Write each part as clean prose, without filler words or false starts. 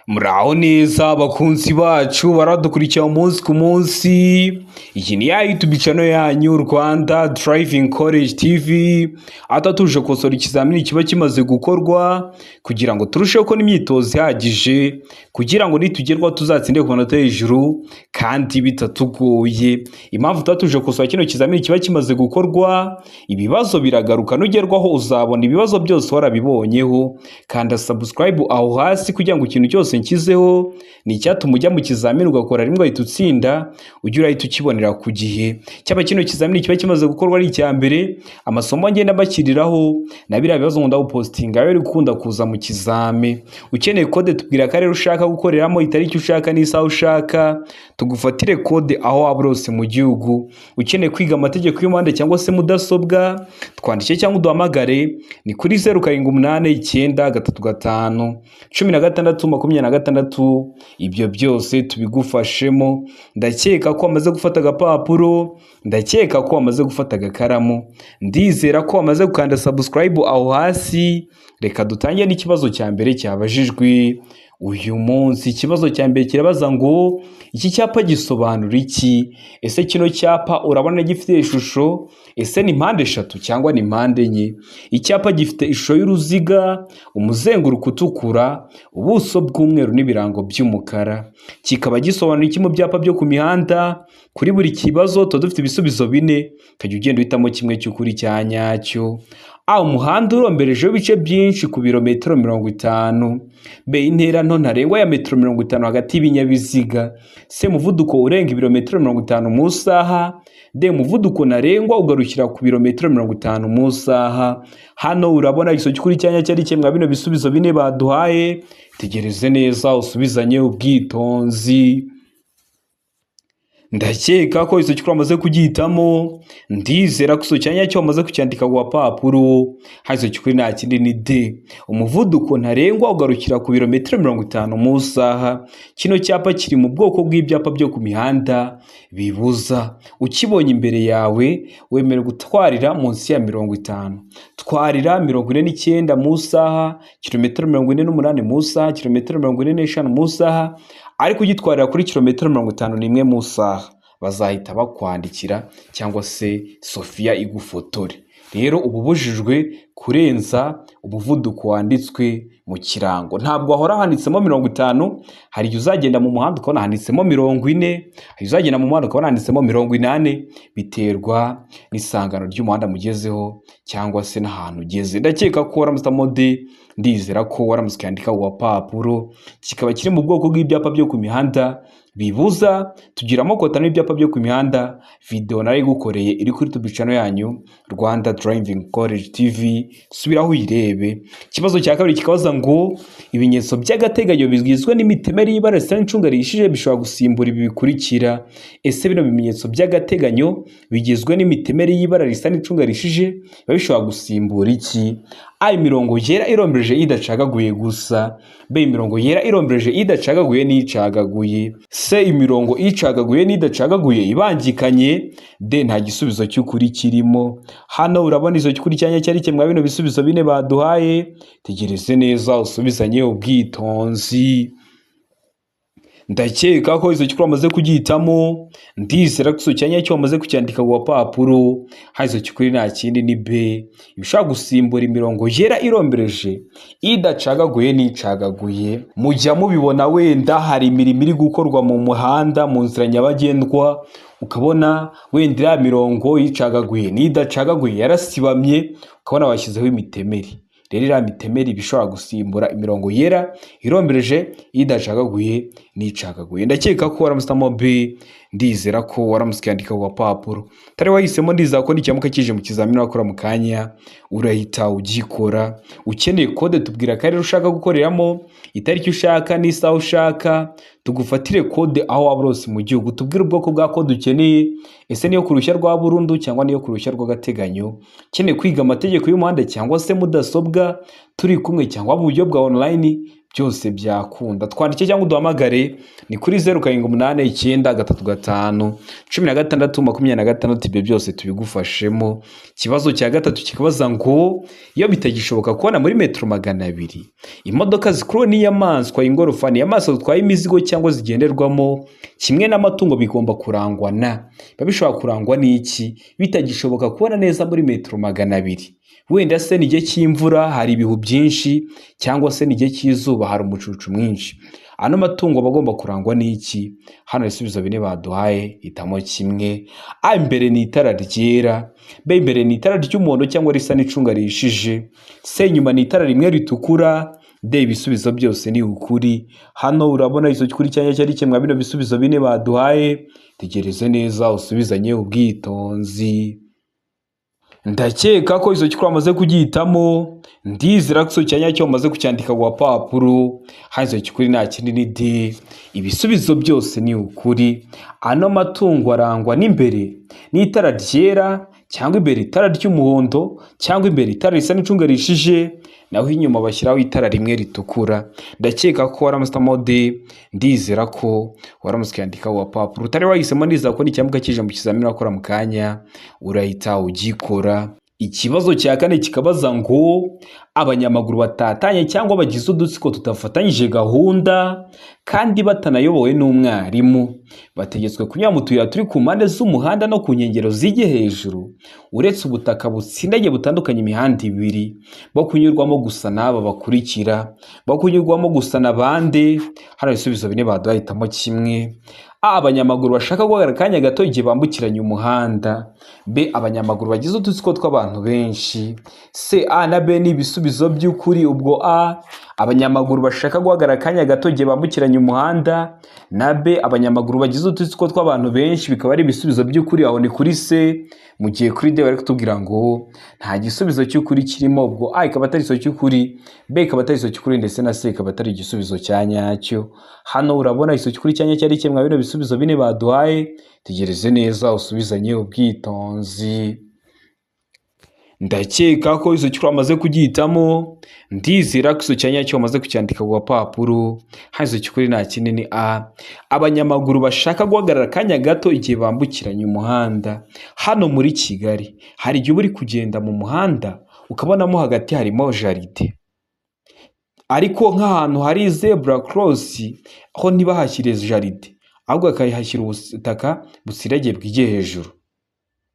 Muraho neza bakunzi bacu baradukurikira umunsi ku munsi. Iyi ni ya YouTube channel yanyu, Rwanda Driving College TV, aho tuje gukosora ikizamini kiba kimaze gukorwa kugira ngo turusheho kubona imyitozo ihagije, kugira ngo nitugerwaho tuzatsinde ku manota hejuru kandi bitatugoye. Impamvu tuba tuje gukosora kino kizamini kiba kimaze gukorwa, ibibazo biragaruka, nugerwaho uzabona ibibazo byose warabibonyeho. Kanda subscribe aho hasi kugira ngo ikintu cyose nshyizeho ni icyatuma ujya mu kizamini ugakora rimwe ugahita utsinda, ujye urahita ukibonera ku gihe. Cyaba kino kizamini kiba kimaze gukorwa ari icya mbere, amasomo ngenda mbashyiriraho na biriya bibazo nkunda gupostinga biba biri gukunda kuza mu kizami. Ukeneye kode, tubwira akarere ushaka gukoreramo, itariki ushaka n'isaha ushaka, tugufatire kode aho waba uri hose mu gihugu. Ukeneye kwiga amategeko y'umuhanda cyangwa se mudasobwa, twandike cyangwa uduhamagare, ni kuri 0789351626, ibyo byose tubigufashemo. Ndakeka ko wamaze gufata agapapuro, ndakeka ko wamaze gufata agakaramu, ndizera ko wamaze gukanda subscribe aho hasi. Reka dutangire n'ikibazo cya mbere cyabajijwe uyu munsi. Ikibazo cya mbere kirabaza ngo: iki cyapa gisobanura iki? Ese kino cyapa urabona gifite ishusho, ese ni mpande eshatu cyangwa ni mpande enye? Icyapa gifite ishusho y'uruziga, umuzenguruko utukura, ubuso bw'umweru n'ibirango by'umukara, kikaba gisobanura iki mu byapa byo ku mihanda? Kuri buri kibazo tuba dufite ibisubizo bine, ukajya ugenda uhitamo kimwe cy'ukuri cya nyacyo. A, umuhanda uromberejeho ibice byinshi ku birometero 50. B, intera nto ntarengwa ya metero 50 hagati y'ibinyabiziga. C, umuvuduko urenga ibirometero 50 mu isaha. D, umuvuduko ntarengwa ugarukira ku birometero 50 mu isaha. Hano urabona igisubizo cy'ukuri cya nyacyo ari kimwe bino bisubizo bine baduhaye. Tegereze neza usubizanye ubwitonzi. Ndakeka ko icyo cy'ukuri wamaze kugihitamo, ndizera ko icyo cyanya cyo wamaze kucyandika ku gapapuro. Hano icyo cy'ukuri nta kindi, ni D, umuvuduko ntarengwa ugarukira ku birometero 50 mu isaha. Kino cyapa kiri mu bwoko bw'ibyapa byo ku mihanda bibuza. Ukibonye imbere yawe, wemerewe gutwarira munsi ya 50. Twarira 49 mu isaha, kilometero 48 mu isaha, kilometero 45 mu isaha, ariko ugitwarira kuri kilometero 51 mu isaha bazahita bakwandikira cyangwa se Sofiya igufotore. Rero uba ubujijwe kurenza umuvuduko wanditswe mu kirango. Ntabwo hahora handitsemo 50. Hari igihe uzagenda mu muhanda ukabona handitsemo 40, hari igihe uzagenda mu muhanda ukabona handitsemo 80, biterwa n'isangano ry'umuhanda mugezeho cyangwa se n'ahantu ugeze. Ndakeka ko waramutse D, ndizera ko waramutse ukandika ku gapapuro. Kikaba kiri mu bwoko bw'ibyapa byo ku mihanda bibuza. Tugira amoko atanu y'ibyapa byo ku mihanda. Video narayigukoreye, iri kuri YouTube channel yanyu, Rwanda Driving College TV, subiraho uyirebe. Ikibazo cya kabiri kikabaza ngo: ibimenyetso by'agateganyo bigizwe n'imitemeri y'ibara risa n'icunga rihishije bishobora gusimbura ibi bikurikira. Ese bino bimenyetso by'agateganyo bigizwe n'imitemeri y'ibara risa n'icunga rihishije biba bishobora gusimbura iki? A, imirongo yera irombereje idacagaguye gusa. B, imirongo yera irombereje idacagaguye n'icagaguye. C, imirongo icagaguye n'idacagaguye ibangikanye. D, nta gisubizo cy'ukuri kirimo. Hano urabona izo cy'ukuri cyanya cyari kimwe bino bisubizo bine baduhaye. Tegereze neza usubizanye ubwitonzi. Ndakeka ko izo cy'ukuri wamaze kugihitamo, ndizera ko icyo cyanya cyo wamaze kucyandika ku gapapuro. Hano icyo cy'ukuri nta kindi, ni B, ibishobora gusimbura imirongo yera irombereje idacagaguye n'icagaguye. Mujya mubibona, wenda hari imirimo iri gukorwa mu muhanda, mu nzira nyabagendwa, ukabona wenda iriya mirongo icagaguye n'idacagaguye yarasibamye, ukabona bashyizeho imitemeri. Rero iriya mitemeri iba ishobora gusimbura imirongo yera irombereje idacagaguye n'icagaguye. Ndakeka ko waramusitamo B, ndizera ko waramutse ukandika ku gapapuro. Utari wahisemo, ndizera ko nikiramuka kije mu kizamini wakora mu kanya urahita ugikora. Ukeneye kode, tubwira akarere ushaka gukoreramo, itariki ushaka n'isaha ushaka, tugufatire kode aho waba uri hose mu gihugu. Tubwire ubwoko bwa kode ukeneye, ese niyo ku ruhushya rwa burundu cyangwa niyo ku ruhushya rw'agateganyo? Ukeneye kwiga amategeko y'umuhanda cyangwa se mudasobwa turi kumwe cyangwa mu buryo bwa online, Byose byakunda. Twandike cyangwa uduhamagare, ni kuri 0789351626. Ibyo byose tubigufashemo. Ikibazo cya gatatu kikabaza ngo: iyo bitagishoboka kubona muri metero 200, imodoka zikuruwe n'inyamaswa, ingorofani, inyamaswa zitwaye imizigo cyangwa zigenderwamo kimwe n'amatungo bigomba kurangwa na, biba bishobora kurangwa n'iki? Bitagishoboka kubona neza muri metero 200, wenda se ni igihe cy'imvura hari ibihu byinshi, cyangwa se ni igihe cy'izuba hari umucucu mwinshi, ano matungo aba agomba kurangwa n'iki? Hano ibisubizo bine baduhaye, hitamo kimwe. A imbere ni itara ryera, B imbere ni itara ry'umuhondo cyangwa risa n'icunga rihishije, C inyuma ni itara rimwe ritukura, D ibisubizo byose ni ukuri. Hano urabona izo kuri cyanya cyari kimwe bino bisubizo bine baduhaye. Tegereze neza usubizanye ubwitonzi. Ndakeka ko izo kuri wamaze kugihitamo. Ndizera ko icyo cyanya cyo wamaze kucyandika ku gapapuro. Hano icyo kuri nta kindi ni D, ibisubizo byose ni ukuri. Ano matungo arangwa n'imbere n'itara ryera, cyangwa imbere itara ry'umuhondo, cyangwa imbere itara risa n'icunga rihishije, naho inyuma bashyiraho itara rimwe ritukura. Ndakeka ko waramutse D, ndizera ko waramutse ukiyandika ku gapapuro. Utari wahisemo, ndizera ko n'icyambuka kije mu kizamini wakora mu kanya urahita ugikora. Ikibazo cya kane kikabaza ngo: abanyamaguru batatanye cyangwa bagize udutsiko tudafatanyije gahunda kandi batanayobowe n'umwarimu bategetswe kunyura mu tuyira turi ku mpande z'umuhanda no ku nkengero zijye hejuru, uretse ubutaka butsindagiye butandukanye imihanda ibiri, bo kunyurwamo gusa n'aba bakurikira. Bo kunyurwamo gusa na bande? Hano ibisubizo bine baduhaye, hitamo kimwe. A abanyamaguru bashaka guhagarara akanya gato igihe bambukiranya umuhanda, B abanyamaguru bagize udutsiko tw'abantu benshi, C A na B ni ibisubizo by'ukuri. Ubwo A abanyamaguru bashaka guhagarara akanya gato igihe bambukiranya umuhanda, na B abanyamaguru bagize udutsiko tw'abantu benshi bikaba ari ibisubizo by'ukuri, aho ni kuri C. Mu gihe kuri D bari kutubwira ngo nta gisubizo cy'ukuri kirimo. Ubwo A ikaba atari igisubizo cy'ukuri, B ikaba atari igisubizo cy'ukuri, ndetse na C ikaba atari igisubizo cya nyacyo. Hano urabona igisubizo cy'ukuri cya nyacyo ari kimwe bino bisubizo bine baduhaye. Tegereze neza usubizanye ubwitonzi. Ndakeka ko icyo cy'ukuri wamaze kugihitamo. Ndizera ko icyo cya nyacyo wamaze kucyandika ku gapapuro. Hano icyo cy'ukuri nta kindi ni A abanyamaguru bashaka guhagarara akanya gato igihe bambukiranya umuhanda. Hano muri Kigali hari igihe uba uri kugenda mu muhanda ukabonamo hagati harimo jardin, ariko nk'ahantu hari zebra cross ho ntibahashyire jardin, ahubwo bakahashyira ubutaka butsiragiye bwigiye hejuru.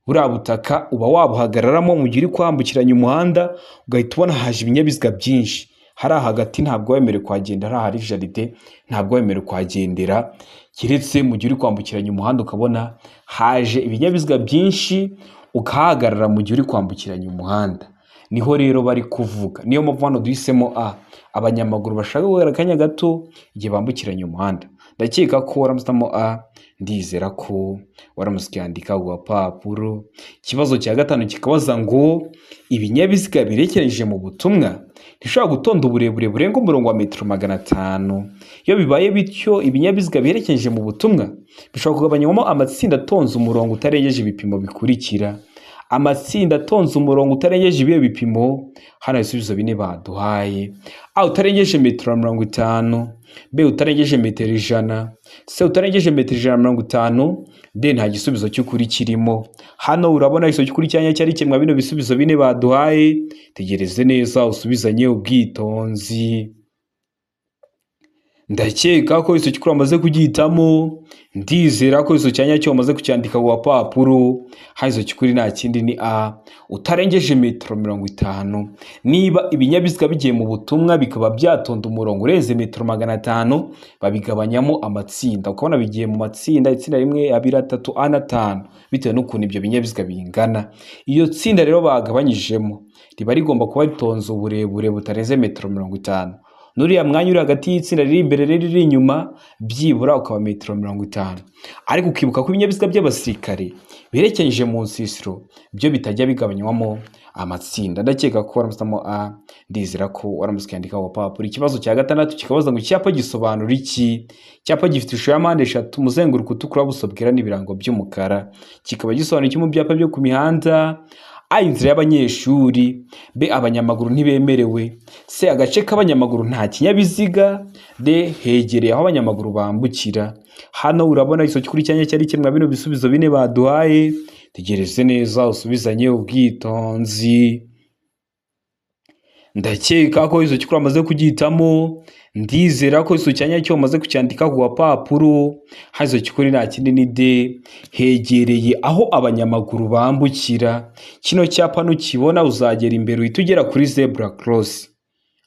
Buriya butaka uba wabuhagararamo mu gihe uri kwambukiranya umuhanda, ugahita ubona haje ibinyabiziga byinshi. Hariya hagati ntabwo wemerewe kuhagenda, hariya hari jardin ntabwo wemerewe kuhagendera, keretse mu gihe uri kwambukiranya umuhanda ukabona haje ibinyabiziga byinshi, ukahagarara mu gihe uri kwambukiranya umuhanda. Niho rero bari kuvuga, niyo mpamvu hano duhisemo A abanyamaguru bashaka guhagarara akanya gato igihe bambukiranya umuhanda. Ndakeka ko waramutse A, ndizera ko waramutse ukiyandika ku gapapuro. Ikibazo cya gatanu kikabaza ngo: ibinyabiziga birekereje mu butumwa ntishobora gutonda uburebure burenga umurongo wa metero 500. Iyo bibaye bityo, ibinyabiziga biherekeje mu butumwa bishobora kugabanywamo amatsinda atonze umurongo utarengeje ibipimo bikurikira. Amatsinda atonze umurongo utarengeje ibihe bipimo? Hano ibisubizo bine baduhaye: A utarengeje metero 50, B utarengeje metero 100, C utarengeje metero 150, D nta gisubizo cy'ukuri kirimo. Hano urabona igisubizo cy'ukuri cyanya cyari kimwe bino bisubizo bine baduhaye. Tegereze neza usubizanye ubwitonzi. Ndakeka ko icyo cy'ukuri wamaze kugihitamo. Ndizera ko icyo cyanya cyo wamaze kucyandika ku gapapuro. Hano icyo cy'ukuri nta kindi ni A utarengeje metero 50. Niba ibinyabiziga bigiye mu butumwa bikaba byatonda umurongo urenze metero 500, babigabanyamo amatsinda, ukabona bigiye mu matsinda, itsinda rimwe, abiri, atatu, ane, atanu, bitewe n'ukuntu ibyo binyabiziga bingana. Iyo tsinda rero bagabanyijemo riba rigomba kuba ritonze uburebure butarenze metero 50, n'uriya mwanya uri hagati y'itsinda riri imbere n'iriri inyuma byibura ukaba metero 50. Ariko ukibuka ko ibinyabiziga by'abasirikare biherekeje mu nsisiro byo bitajya bigabanywamo amatsinda. Ndakeka ko waramusamo A, ndizera ko waramutse ukiyandika ku gapapuro. Ikibazo cya gatandatu kikabaza ngo: icyapa gisobanura iki? Icyapa gifite ishusho ya mpande eshatu, umuzenguruko utukura, ubuso bwera n'ibirango by'umukara, kikaba gisobanura iki mu byapa byo ku mihanda? A, inzira y'abanyeshuri; B, abanyamaguru ntibemerewe; C, agace k'abanyamaguru nta kinyabiziga; D, hegereye aho abanyamaguru bambukira. Hano urabona igisozi cy'ukuri cyanya cyari kimwe bino bisubizo bine baduhaye. Tegereze neza usubizanye ubwitonzi. Ndakeka ko izo cy'ukuri wamaze kugihitamo. Ndizera ko izo cyanya cyo wamaze kucyandika ku gapapuro. Hano izo cy'ukuri nta kindi ni D, hegereye aho abanyamaguru bambukira. Kino cyapa nukibona uzagera imbere uhita ugera kuri zebra cross,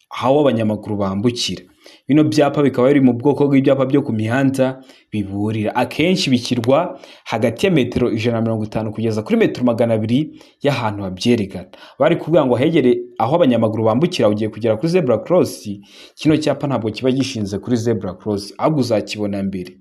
aho abanyamaguru bambukira. Bino byapa bikaba biri mu bwoko bw'ibyapa byo ku mihanda biburira. Akenshi bishyirwa hagati ya metero 150 kugeza kuri metero 200 y'ahantu habyerekana. Bari kuvuga ngo hegere aho abanyamaguru bambukira, ugiye kugera kuri zebra cross. Kino cyapa ntabwo kiba gishinze kuri zebra cross, ahubwo uzakibona mbere.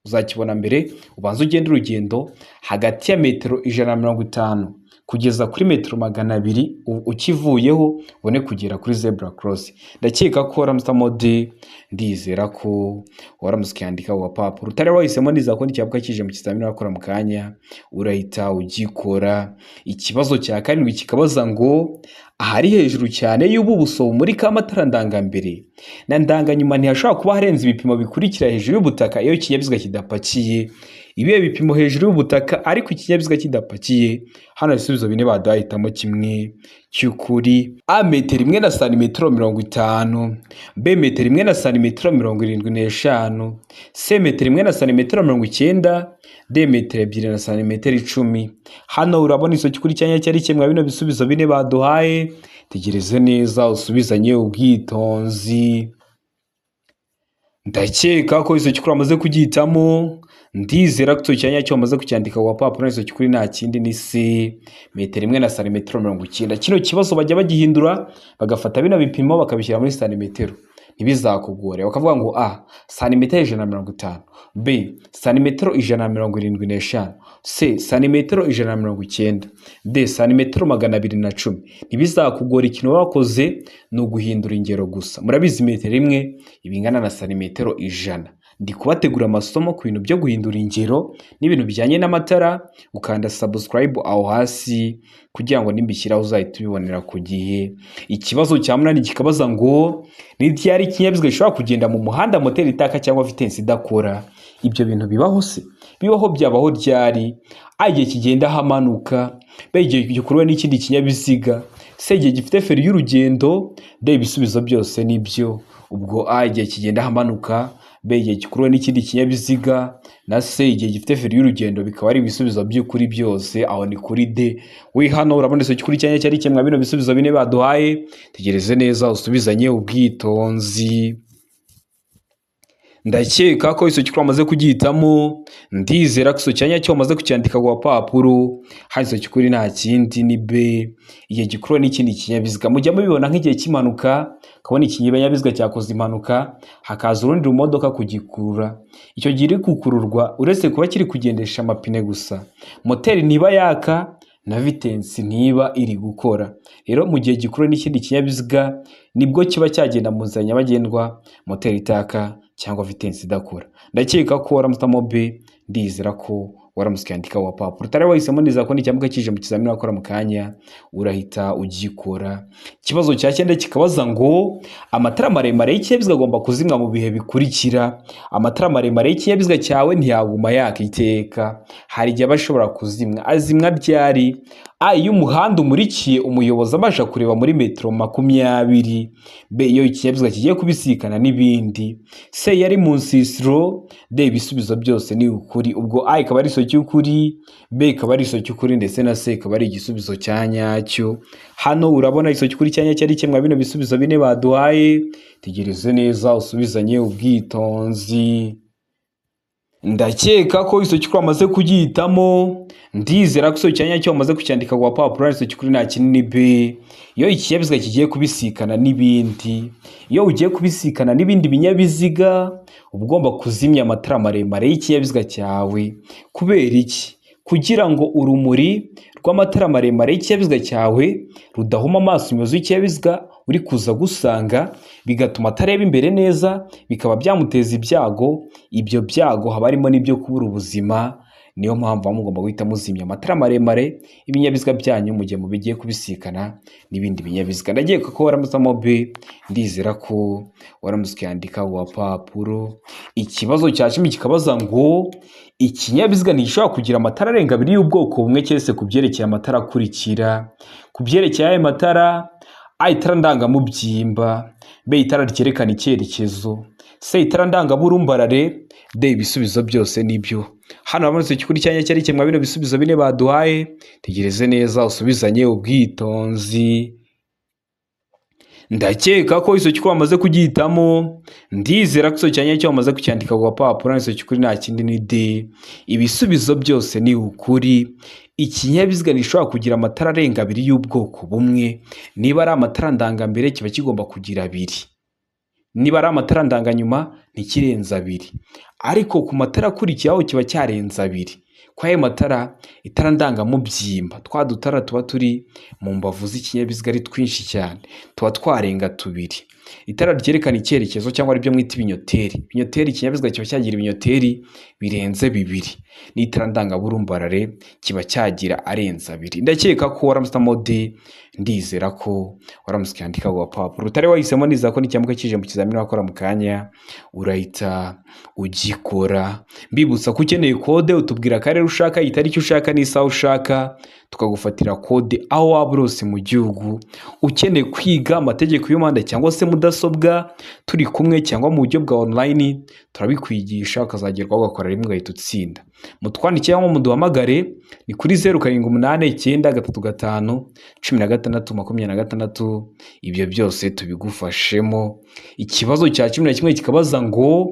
Uzakibona mbere, ubanza ugende urugendo hagati ya metero 150 kugeza kuri metero 200, ukivuyeho ubone kugera kuri zebra cross. Ndakeka ko waramutse D, ndizera ko waramutse ukiyandika ku gapapuro. Utari wahisemo nizera ko n'icyapa kije mu kizamini wakora mu kanya urahita ugikora. Ikibazo cya karindwi kikabaza ngo ahari hejuru cyane y'ubuso bumurika amatara ndangambere na ndanganyuma ntihashobora kuba harenze ibipimo bikurikira hejuru y'ubutaka iyo ikinyabiziga kidapakiye. Ibihe bipimo hejuru y'ubutaka ariko ikinyabiziga kidapakiye? Hano ibisubizo bine baduhaye, hitamo kimwe cy'ukuri. A, metero 1 na santimetero 50; B, metero 1 na santimetero 75; C, metero 1 na santimetero 90; D, metero 2 na santimetero 10. Hano urabona iso cy'ukuri cyanya cyari kimwe bino bisubizo bine baduhaye. Tegereze neza usubizanye ubwitonzi. Ndakeka ko iso cy'ukuri wamaze kugihitamo. Ndizera ko icyo cyanya cyo wamaze kucyandika ku gapapuro. Iso cy'ukuri nta kindi ni C, metero 1 na santimetero 90. Kino kibazo bajya bagihindura, bagafata bino bipimo bakabishyira muri santimetero, ntibizakugore. Bakavuga ngo A, santimetero 150; B, santimetero 175; C, santimetero 190; D, santimetero 210. Ntibizakugora, ikintu bakoze ni uguhindura ingero gusa. Murabizi, metero 1 iba ingana na santimetero 100. Ndi kubategura amasomo ku bintu byo guhindura ingero n'ibintu bijyanye n'amatara. Ukanda subscribe aho hasi kugira ngo nimbishyiraho uzahite ubibonera ku gihe. Ikibazo cya munani kikabaza ngo ni ryari ikinyabiziga gishobora kugenda mu muhanda moteri itaka cyangwa vitesse idakora? Ibyo bintu bibaho se? Bibaho, byabaho ryari? A, igihe kigenda hamanuka; B, igihe gikuruwe n'ikindi kinyabiziga; C, igihe gifite feri y'urugendo; D, ibisubizo byose nibyo. Ubwo A, igihe kigenda hamanuka; B, igihe gikuruwe n'ikindi kinyabiziga; na C, igihe gifite feri y'urugendo, bikaba ari ibisubizo by'ukuri byose. Aho ni kuri D. We hano urabona iso cy'ukuri cyanya cyari kimwe bino bisubizo bine baduhaye. Tegereze neza usubizanye ubwitonzi. Ndakeka ko iso cy'ukuri wamaze kugihitamo. Ndizera ko iso cyanya cyo wamaze kucyandika ku gapapuro. Hano iso cy'ukuri nta kindi ni B, igihe gikuruwe n'ikindi kinyabiziga. Mujya mubibona nk'igihe cy'impanuka, ukabona ikinyabiziga cyakoze impanuka, hakaza urundi rumodoka kugikurura. Icyo gihe iri gukururwa, uretse kuba kiri kugendesha amapine gusa, moteri ntiba yaka na vitesse ntiba iri gukora. Rero mu gihe gikuruwe n'ikindi kinyabiziga nibwo kiba cyagenda mu nzira nyabagendwa moteri itaka cyangwa vitesse idakora. Ndakeka ko waramutamo B, ndizera ko waramutse ukiyandika wa papuro. Utari wahisemo nizera ko n'icyambuka kije mu kizamini wakora mu kanya urahita ugikora. Ikibazo cya cyenda kikabaza ngo amatara maremare y'ikinyabiziga agomba kuzimwa mu bihe bikurikira. Amatara maremare y'ikinyabiziga cyawe ntiyaguma yaka iteka, hari igihe aba ashobora kuzimwa. Azimwa ryari? A, iyo umuhanda umurikiye umuyobozi abasha kureba muri metero 20; B, iyo ikinyabiziga kigiye kubisikana n'ibindi; C, yari mu nsisiro; D, ibisubizo byose ni ukuri. Ubwo A ikaba ari isomo cy'ukuri, B ikaba ari isomo cy'ukuri, ndetse na C ikaba ari igisubizo cya nyacyo. Hano urabona isomo cy'ukuri cya nyacyo ari kimwe bino bisubizo bine baduhaye. Tegereze neza usubizanye ubwitonzi. Ndakeka ko isomo cy'ukuri wamaze kugihitamo. Ndizera ko isomo cya nyacyo wamaze kucyandika ku gapapuro. Isomo cy'ukuri nta kinini B, iyo ikinyabiziga kigiye kubisikana n'ibindi. Iyo ugiye kubisikana n'ibindi binyabiziga uba ugomba kuzimya amatara maremare y'ikinyabiziga cyawe. Kubera iki? Kugira ngo urumuri rw'amatara maremare y'ikinyabiziga cyawe rudahuma amaso umuyobozi w'ikinyabiziga uri kuza gusanga, bigatuma atareba imbere neza, bikaba byamuteza ibyago. Ibyo byago haba harimo n'ibyo kubura ubuzima Niyo mpamvu muba mugomba guhita muzimya amatara maremare ibinyabiziga byanyu mu gihe mubigiye kubisikana n'ibindi binyabiziga. Ndakeka ko waramutsemo B, ndizera ko waramutse ukiyandika ku gapapuro. Ikibazo cya 10 kikabaza ngo ikinyabiziga ntigishobora kugira amatara arenga abiri y'ubwoko bumwe keretse ku byerekeye amatara akurikira. Ku byerekeye ayo matara: A, itara ndangamubyimba; B, itara ryerekana icyerekezo; C, itara ndangaburumbarare; D, ibisubizo byose nibyo. Hano habonetse ikikuri cyanya cyari kimwe bino bisubizo bine baduhaye. Tegereze neza usubizanye ubwitonzi. Ndakeka ko icyo kikuri wamaze kugihitamo, ndizera ko icyo cyanya cyo wamaze kucyandika ku gapapuro. Icyo kikuri nta kindi ni D, ibisubizo byose ni ukuri. Ikinyabiziga ntigishobora kugira amatara arenga abiri y'ubwoko bumwe. Niba ari amatara ndangambere kiba kigomba kugira abiri, niba ari amatara ndanganyuma ntikirenze abiri, ariko ku matara akurikiyeho kiba cyarenze abiri. Kuri ayo matara, itara ndangamubyimba, twa dutara tuba turi mu mbavu z'ikinyabiziga ari twinshi cyane, tuba twarenga tubiri. Itara ryerekana icyerekezo cyangwa aribyo mwita ibinyoteri, ibinyoteri ikinyabiziga kiba cyagira ibinyoteri birenze bibiri, n'itara ndangaburumbarare kiba cyagira arenze abiri. Ndakeka ko waramutsemo D, ndizera ko waramutse ukiyandika ku gapapuro. Utari wahisemo, nizera ko nicyamuka kije mu kizamini wakora mu kanya urahita ugikora. Mbibutsa ko ukeneye kode utubwira akarere ushaka, itariki ushaka n'isaha ushaka, tukagufatira kode aho waba uri hose mu gihugu. Ukeneye kwiga amategeko y'umuhanda cyangwa se mudasobwa turi kumwe cyangwa mu buryo bwa online, turabikwigisha ukazagerwaho ugakora rimwe ugahita utsinda. Mutwandikire cyangwa muduhamagare ni kuri 0789 35 16 26, ibyo byose tubigufashemo. Ikibazo cya 11 kikabaza ngo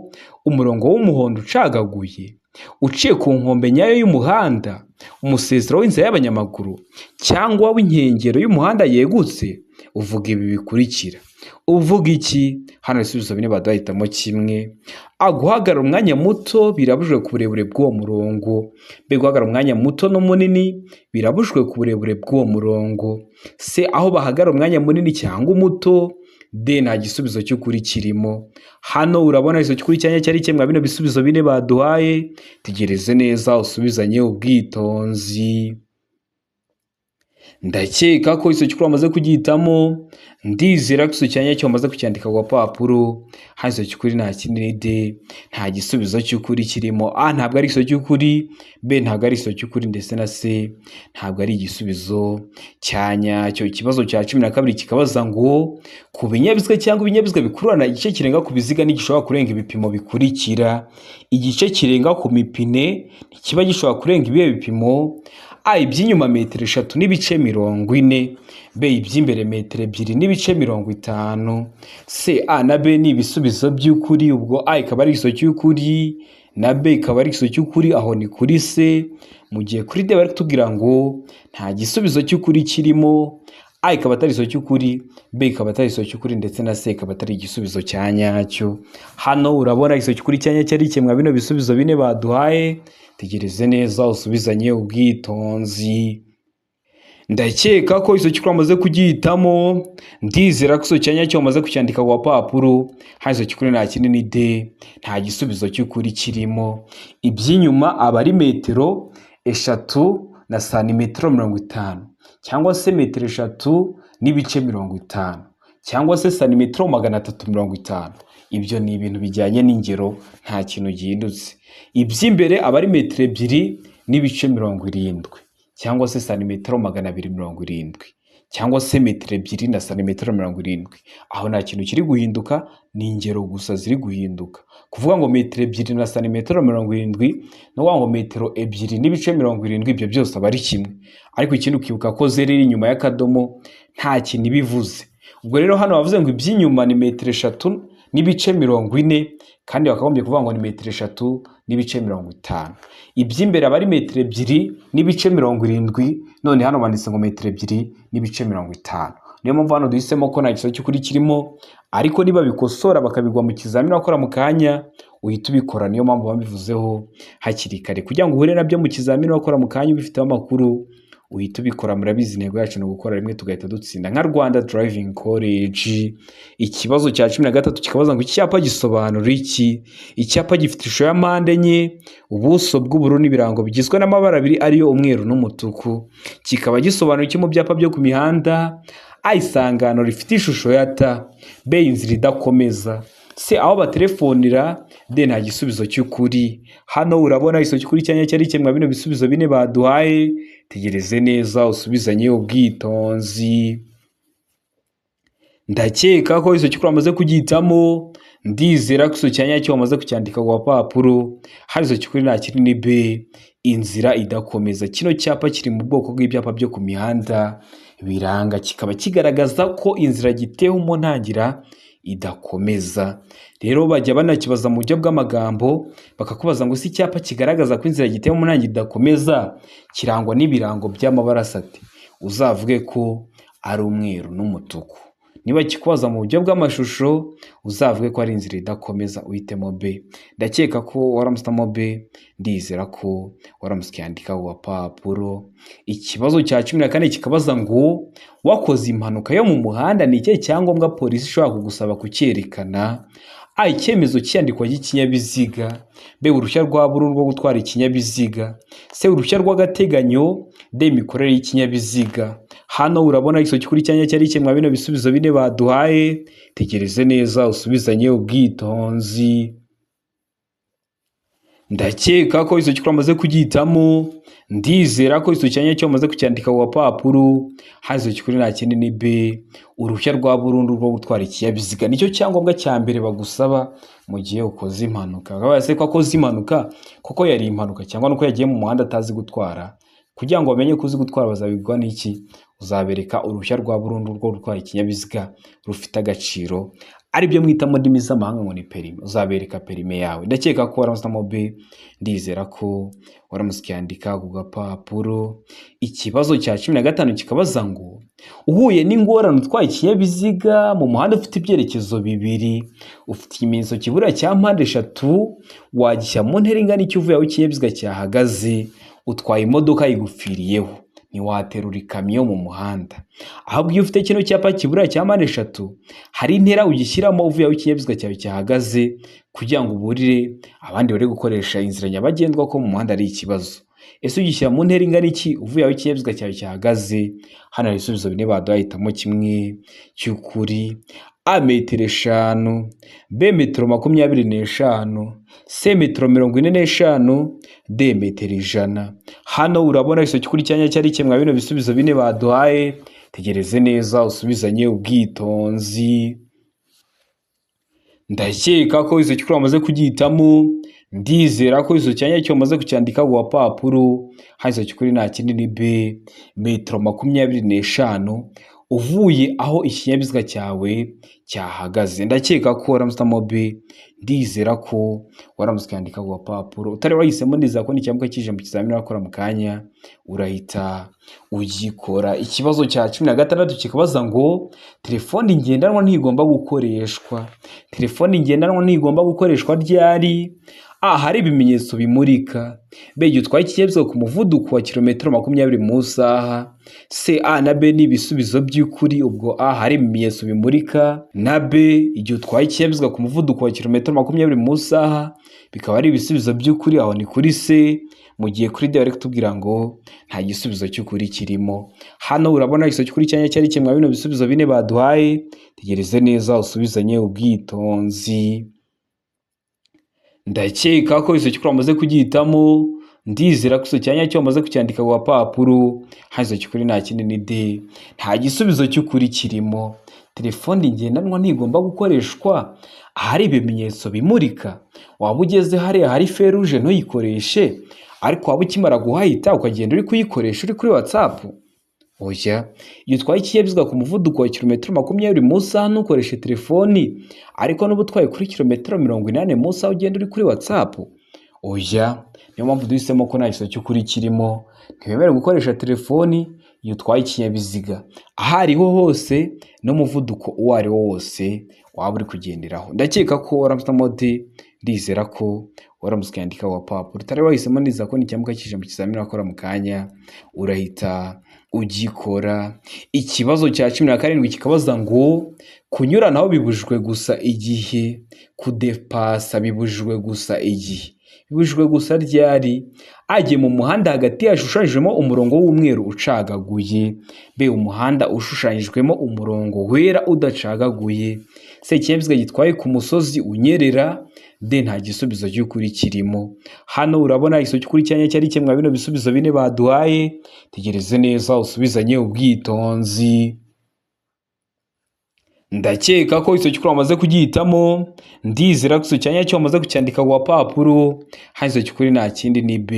umurongo w'umuhondo ucagaguye uciye ku nkombe nyayo y'umuhanda, umusezero w'inzira y'abanyamaguru cyangwa w'inkengero y'umuhanda yegutse, uvuga ibi bikurikira. Uvuga iki? Hano ibisubizo bine baduhitamo kimwe. A, guhagarara umwanya muto birabujijwe ku burebure bw'uwo murongo. B, guhagarara umwanya muto n'umunini birabujijwe ku burebure bw'uwo murongo. C, aho bahagarara umwanya munini cyangwa umuto. D, nta gisubizo cy'ukuri kirimo. Hano urabona igisubizo cy'ukuri cyanya cyari kimwe bino bisubizo bine baduhaye. Tegereze neza usubizanye ubwitonzi. Ndakeka ko icyo cy'ukuri wamaze kugihitamo, ndizera ko icyo cyanya cyo wamaze kucyandika ku gapapuro. Hano icyo cy'ukuri nta kindi ni D, nta gisubizo cy'ukuri kirimo. A, ntabwo ari igisubizo cy'ukuri; B, ntabwo ari igisubizo cy'ukuri, ndetse na C ntabwo ari igisubizo cya nyacyo. Ikibazo cya 12 kikabaza ngo ku binyabiziga cyangwa ibinyabiziga bikururana, igice kirenga ku biziga ntigishobora kurenga ibipimo bikurikira. Igice kirenga ku mipine ntikiba gishobora kurenga ibihe bipimo? A, iby'inyuma metero 3 n'ibice 40; B, iby'imbere metero 2 n'ibice 50; C, A na B ni ibisubizo by'ukuri. Ubwo A ikaba ari igisubizo cy'ukuri na B ikaba ari igisubizo cy'ukuri, aho ni kuri C. Mu gihe kuri D bari kutubwira ngo nta gisubizo cy'ukuri kirimo, A ikaba atari igisubizo cy'ukuri, B ikaba atari igisubizo cy'ukuri, ndetse na C ikaba atari igisubizo cya nyacyo. Hano urabona igisubizo cy'ukuri cya nyacyo ari kimwe bino bisubizo bine baduhaye. Tegereze neza usubizanye ubwitonzi. Ndakeka ko icyo cy'ukuri wamaze kugihitamo, ndizera ko icyo cyanya cyo wamaze kucyandika ku gapapuro. Hano icyo cy'ukuri nta kindi ni D, nta gisubizo cy'ukuri kirimo. Iby'inyuma aba ari metero 3 na santimetero 50, cyangwa se metero 3 n'ibice 50, cyangwa se santimetero 350. Ibyo ni ibintu bijyanye n'ingero, nta kintu gihindutse. Iby'imbere aba ari metero 2 n'ibice 70, cyangwa se santimetero 270, cyangwa se metero 2 na santimetero 70. Aho nta kintu kiri guhinduka, ni ingero gusa ziri guhinduka. Kuvuga ngo metero 2 na santimetero 70 no kuvuga ngo metero 2 n'ibice 70, ibyo byose aba ari kimwe. Ariko ikindi ukibuka ko zeru iri inyuma y'akadomo nta kintu iba ivuze. Ubwo rero hano bavuze ngo iby'inyuma ni metero 3 n'ibice 40, kandi bakagombye kuvuga ngo ni metero 3 n'ibice 50. Iby'imbere aba ari metero 2 n'ibice 70, none hano banditse ngo metero 2 n'ibice 50. Niyo mpamvu hano duhisemo ko nta gisubizo cy'ukuri kirimo, ariko niba bikosora bakabigwa mu kizamini wakora mu kanya uhita ubikora. Niyo mpamvu babivuzeho hakiri kare kugira ngo uhure nabyo mu kizamini wakora mu kanya ubifiteho amakuru, Uhita ubikora. Murabizi, intego yacu ni ugukora rimwe tugahita dutsinda nka Rwanda Driving College. Ikibazo cya 13 kikabaza ngo: icyapa gisobanura iki? Icyapa gifite ishusho ya mpande enye, ubuso bw'ubururu n'ibirango bigizwe n'amabara abiri, ariyo umweru n'umutuku, kikaba gisobanura iki mu byapa byo ku mihanda? A, isangano rifite ishusho ya T; B, inzira idakomeza; C, aho batelefonera; D, nta gisubizo cy'ukuri. Hano urabona igisubizo cy'ukuri cyanya cyari kimwe bino bisubizo bine baduhaye. Tegereze neza, usubizanye ubwitonzi. Ndakeka ko igisubizo cy'ukuri wamaze kugihitamo. Ndizera ko igisubizo cya nyacyo wamaze kucyandika ku gapapuro. Hari igisubizo cy'ukuri nta kindi, ni B, inzira idakomeza. Kino cyapa kiri mu bwoko bw'ibyapa byo ku mihanda biranga, kikaba kigaragaza ko inzira gitewe mu ntangira idakomeza. Rero bajya banakibaza mu buryo bw'amagambo, bakakubaza ngo: si icyapa kigaragaza ko inzira gitewe mu ntangira idakomeza kirangwa n'ibirango by'amabara asate? Uzavuge ko ari umweru n'umutuku. Niba kikubaza mu buryo bw'amashusho, uzavuge ko ari inzira idakomeza, uhitemo B. Ndakeka ko waramusitamo B. Ndizera ko waramutse ukiyandika ku gapapuro. Ikibazo cya 14 kikabaza ngo: wakoze impanuka yo mu muhanda, ni ikihe cyangombwa polisi ishobora kugusaba kucyerekana? A, icyemezo cy'iyandikwa ry'ikinyabiziga; B, uruhushya rwa burundu rwo gutwara ikinyabiziga; C, uruhushya rw'agateganyo; D, imikorere y'ikinyabiziga. Hano urabona igisubizo cy'ukuri cyanya cyari kimwe bino bisubizo bine baduhaye. Tegereze neza, usubizanye ubwitonzi. Ndakeka ko igisubizo cy'ukuri wamaze kugihitamo. Ndizera ko igisubizo cya nyacyo wamaze kucyandika ku gapapuro. Hano igisubizo cy'ukuri nta kindi, ni B, uruhushya rwa burundu rwo gutwara ikinyabiziga. Nicyo cyangombwa cya mbere bagusaba mu gihe ukoze impanuka. Bakabaza se ko akoze impanuka kuko yari impanuka, cyangwa nuko yagiye mu muhanda atazi gutwara? Kugira ngo bamenye ko uzi gutwara bazabibwa n'iki? Uzabereka uruhushya rwa burundu rwo gutwara ikinyabiziga rufite agaciro, aribyo mwita mu ndimi z'amahanga ngo ni perimi. Uzabereka perimi yawe. Ndakeka ko waramusitamo B. Ndizera ko waramutse ukiyandika ku gapapuro. Ikibazo cya 15 kikabaza ngo: uhuye n'ingorane utwaye ikinyabiziga mu muhanda ufite ibyerekezo bibiri, ufite ikimenyetso kibura cya mpande eshatu, wagishyira mu ntera ingana iki uvuye aho ikinyabiziga cyahagaze? Utwaye imodoka igupfiriyeho, ntiwaterura ikamyo mu muhanda. Ahubwo iyo ufite kino cyapa kibura cya mpande eshatu, hari intera ugishyiramo uvuye aho ikinyabiziga cyawe cyahagaze, kugira ngo uburire abandi bari gukoresha inzira nyabagendwa ko mu muhanda ari ikibazo. Ese ugishyira mu ntera ingana iki uvuye aho ikinyabiziga cyawe cyahagaze? Hano hari ibisubizo bine baduhaye, hitamo kimwe cy'ukuri. A, metero 5; B, metero 25; C, metero 45; D, metero 100. Hano urabona igisubizo cy'ukuri cyanya cyari kimwe bino bisubizo bine baduhaye. Tegereze neza, usubizanye ubwitonzi. Ndakeka ko igisubizo cy'ukuri wamaze kugihitamo. Ndizera ko igisubizo cya nyacyo wamaze kucyandika ku gapapuro. Hano igisubizo cy'ukuri nta kindi, ni B, metero 25 uvuye aho ikinyabiziga cyawe cyahagaze. Ndakeka ko waramusitamo B. Ndizera ko waramutse ukandika ku gapapuro. Utari wahisemo, ndizera ko nicyamuka kije mu kizamini wakora mu kanya urahita ugikora. Ikibazo cya 16 kikabaza ngo: telefoni ngendanwa ntigomba gukoreshwa. Telefoni ngendanwa ntigomba gukoreshwa ryari? A, hari ibimenyetso bimurika; B, igihe utwaye ikinyabiziga ku muvuduko wa kilometero 20 mu isaha; C, A na B ni ibisubizo by'ukuri. Ubwo A, hari ibimenyetso bimurika, na B, igihe utwaye ikinyabiziga ku muvuduko wa kilometero 20 mu isaha, bikaba ari ibisubizo by'ukuri. Aho ni kuri C, mu gihe kuri D bari kutubwira ngo nta gisubizo cy'ukuri kirimo. Hano urabona igisubizo cy'ukuri cyanya cyari kimwe bino bisubizo bine baduhaye. Tegereze neza, usubizanye ubwitonzi. Ndakeka ko igisubizo cy'ukuri wamaze kugihitamo. Ndizera ko igisubizo cya nyacyo wamaze kucyandika ku gapapuro. Hano igisubizo cy'ukuri nta kindi, ni D, nta gisubizo cy'ukuri kirimo. Telefoni ngendanwa ntigomba gukoreshwa ahari ibimenyetso bimurika. Waba ugeze hariya hari feruje ntuyikoreshe, ariko waba ukimara guhahita ukagenda uri kuyikoresha uri kuri WhatsApp? Oya. Iyo utwaye ikinyabiziga ku muvuduko wa kilometero 20 mu isaha ntukoreshe telefoni, ariko n'uba utwaye kuri kilometero 80 mu isaha ugenda uri kuri WhatsApp? Oya. Niyo mpamvu duhisemo ko nta gisubizo cy'ukuri kirimo. Ntiwemerewe gukoresha telefoni iyo utwaye ikinyabiziga aho ariho hose n'umuvuduko uwo ari wo wose waba uri kugenderaho. Ndakeka ko waramutse D. Ndizera ko waramutse ukayandika wa papuro utari wahisemo neza ko nicyamuka kije mu kizamini wakora mu kanya urahita ugikora. Ikibazo cya 17 kikabaza ngo kunyuranaho bibujijwe gusa igihe, kudepasa bibujijwe gusa igihe, bibujijwe gusa ryari? Agiye mu muhanda hagati hashushanyijwemo umurongo w'umweru ucagaguye, B umuhanda ushushanyijwemo umurongo wera udacagaguye, C ikinyabiziga gitwaye ku musozi unyerera, D nta gisubizo cy'ukuri kirimo. Hano urabona igisubizo cy'ukuri cyanya cyari kimwe bino bisubizo bine baduhaye. Tegereze neza usubizanye ubwitonzi. Ndakeka ko icyo cy'ukuri wamaze kugihitamo. Ndizera ko icyo cyanya cyo wamaze kucyandika ku gapapuro. Hano icyo cy'ukuri nta kindi ni B,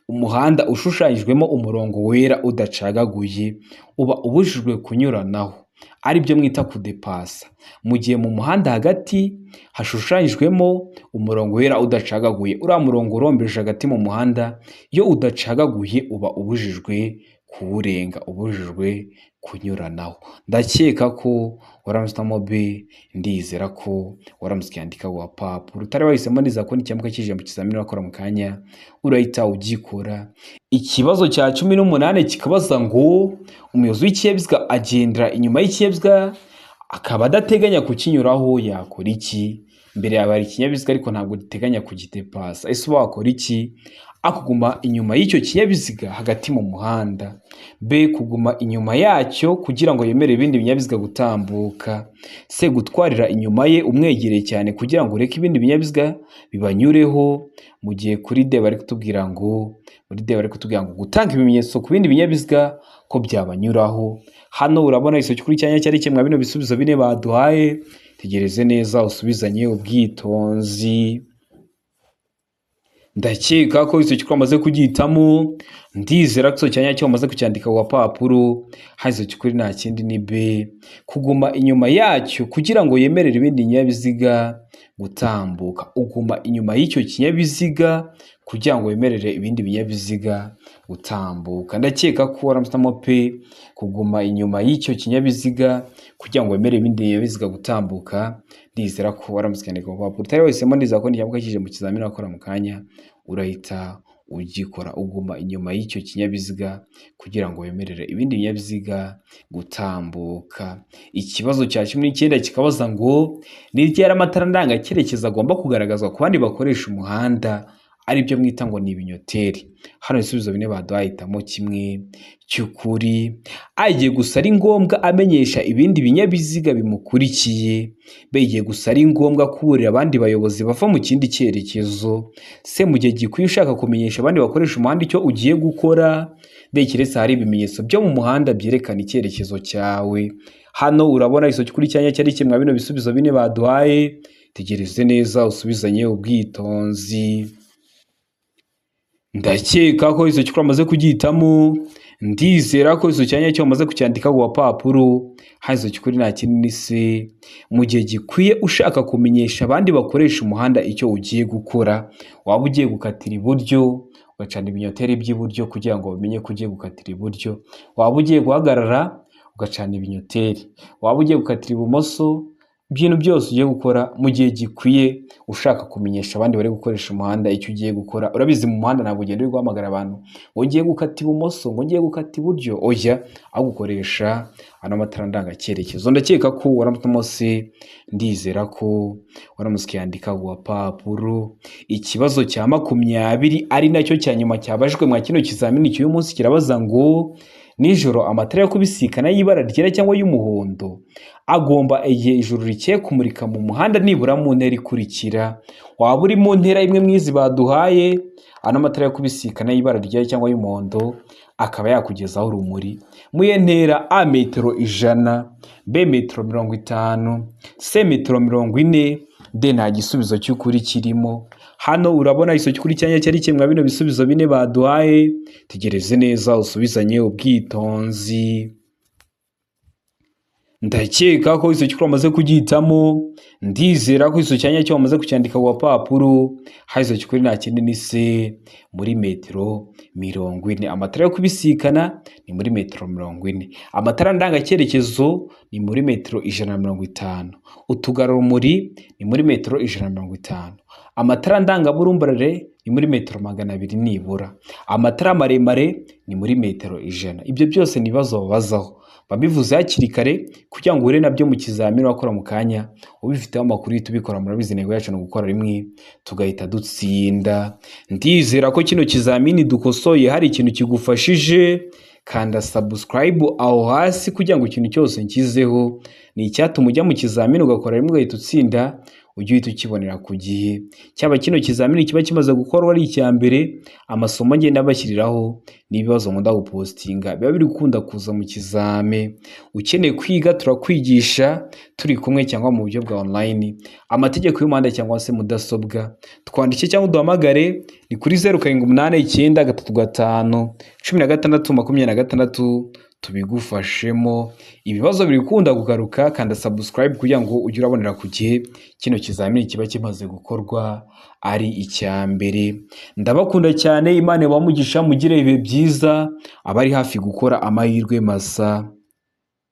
umuhanda ushushanyijwemo umurongo wera udacagaguye uba ubujijwe kunyuranaho, aribyo mwita kudepasa. Mu gihe mu muhanda hagati hashushanyijwemo umurongo wera udacagaguye, uriya murongo urombereje hagati mu muhanda iyo udacagaguye uba ubujijwe kuwurenga, ubujijwe kunyuranaho. Ndakeka ko waramutse B, ndizera ko waramutse ukiyandika wa papuro utari wahisemo neza ko nicyamuka kije mu kizamini wakora mu kanya urahita ugikora. Ikibazo cya 18 kikabaza ngo umuyobozi w'ikinyabiziga agendera inyuma y'ikinyabiziga akaba adateganya kukinyuraho, yakora iki? Imbere yawe hari ikinyabiziga ariko ntabwo giteganya kugidepasa, ese uba wakora iki? A kuguma inyuma y'icyo kinyabiziga hagati mu muhanda, B kuguma inyuma yacyo kugira ngo yemere ibindi binyabiziga gutambuka, C gutwarira inyuma ye umwegereye cyane kugira ngo ureke ibindi binyabiziga bibanyureho. Mu gihe kuri D bari kutubwira ngo, muri D bari kutubwira ngo gutanga ibimenyetso ku bindi binyabiziga ko byabanyuraho. Hano urabona igisubizo cy'ukuri cyanya cyari kimwe bino bisubizo bine baduhaye. Tegereze neza usubizanye ubwitonzi. Ndakeka ko icyo cy'ukuri wamaze kugihitamo. Ndizera ko icyo cyanya cyo wamaze kucyandika ku gapapuro. Hano icyo cy'ukuri nta kindi ni B, kuguma inyuma yacyo kugira ngo yemerere ibindi binyabiziga gutambuka. Uguma inyuma y'icyo kinyabiziga kugira ngo wemerere ibindi binyabiziga gutambuka. Ndakeka ko waramutse P, kuguma inyuma y'icyo kinyabiziga kugira ngo wemerere ibindi binyabiziga gutambuka. Ndizera ko waramutse ukandika ku gapapuro utari wahisemo neza ko nicyamuka kije mu kizamini wakora mu kanya urahita ugikora. Uguma inyuma y'icyo kinyabiziga kugira ngo wemerere ibindi binyabiziga gutambuka. Ikibazo cya 19 kikabaza ngo ni ryari amatara ndangacyerekezo agomba kugaragazwa ku bandi bakoresha umuhanda, aribyo mwita ngo ni ibinyoteri. Hano ibisubizo bine baduhaye, hitamo kimwe cy'ukuri. A igihe gusa ari ngombwa amenyesha ibindi binyabiziga bimukurikiye, B igihe gusa ari ngombwa kuburira abandi bayobozi bava mu kindi cyerekezo, C mu gihe gikwiye ushaka kumenyesha abandi bakoresha umuhanda icyo ugiye gukora, D keretse hari ibimenyetso byo mu muhanda byerekana icyerekezo cyawe. Hano urabona igisubizo cy'ukuri cyanya cyari kimwe bino bisubizo bine baduhaye. Tegereze neza usubizanye ubwitonzi. Ndakeka ko icyo cy'ukuri wamaze kugihitamo. Ndizera ko icyo cyanya cyo wamaze kucyandika ku gapapuro. Hano icyo cy'ukuri nta kindi ni C, mu gihe gikwiye ushaka kumenyesha abandi bakoresha umuhanda icyo ugiye gukora. Waba ugiye gukatira iburyo ugacana ibinyoteri by'iburyo kugira ngo bamenye ko ugiye gukatira iburyo, waba ugiye guhagarara ugacana ibinyoteri, waba ugiye gukatira ibumoso, ibintu byose ugiye gukora mu gihe gikwiye ushaka kumenyesha abandi bari gukoresha umuhanda icyo ugiye gukora. Urabizi mu muhanda ntabwo ugenda uri guhamagara abantu ngo ngiye gukata ibumoso, ngo ngiye gukata iburyo, oya, ahubwo ukoresha ano matara ndangacyerekezo. Ndakeka ko waramutse, ndizera ko waramutse ukiyandika ku gapapuro. Ikibazo cya 20 ari nacyo cya nyuma cyabajijwe mwa kino kizamini cy'uyu munsi kirabaza ngo nijoro amatara yo kubisikana y'ibara ryera cyangwa y'umuhondo agomba igihe ijoro rikeye kumurika mu muhanda nibura mu ntera ikurikira. Waba uri mu ntera imwe mwizi baduhaye, ano matara yo kubisikana y'ibara ryera cyangwa y'umuhondo akaba yakugezaho urumuri. Mu iyo ntera A metero 100, B metero 50, C metero 40, D nta gisubizo cy'ukuri kirimo. Hano urabona igisubizo cy'ukuri cyanya cyari kimwe bino bisubizo bine baduhaye. Tegereze neza usubizanye ubwitonzi. Ndakeka ko icyo cy'ukuri wamaze kugihitamo. Ndizera ko icyo cyanya cyo wamaze kucyandika ku gapapuro. Hano icyo cy'ukuri nta kindi ni C, muri metero 40. Amatara yo kubisikana ni muri metero 40, amatara ndangacyerekezo ni muri metero 150, utugarurumuri ni muri metero 150, Amatara ndangaburumbarare ni muri metero 200 nibura. Amatara maremare ni muri metero 100. Ibyo byose ni ibibazo babazaho. Babivuze hakiri kare kugira ngo uhure nabyo mu kizamini wakora mu kanya ubifiteho amakuru, uhita ubikora. Murabizi, intego yacu ni ugukora rimwe tugahita dutsinda. Ndizera ko kino kizamini dukosoye hari ikintu kigufashije. Kanda subscribe aho hasi kugira ngo ikintu cyose nshyizeho ni icyatuma ujya mu kizamini ugakora rimwe ugahita utsinda, ujye uhita ukibonera ku gihe. Cyaba kino kizamini kiba kimaze gukorwa ari icya mbere, amasomo ngenda bashyiriraho n'ibibazo nkunda gupostinga biba biri gukunda kuza mu kizame. Ukeneye kwiga, turakwigisha turi kumwe cyangwa mu buryo bwa online, amategeko y'umuhanda cyangwa se mudasobwa. Twandike cyangwa uduhamagare, ni kuri 0789351626, tubigufashemo. Ibibazo biri gukunda kugaruka. Kanda subscribe kugira ngo ujye urabonera ku gihe kino kizamini kiba kimaze gukorwa ari icya mbere. Ndabakunda cyane, Imana ibamugisha, mugire ibihe byiza, abari hafi gukora amahirwe masa.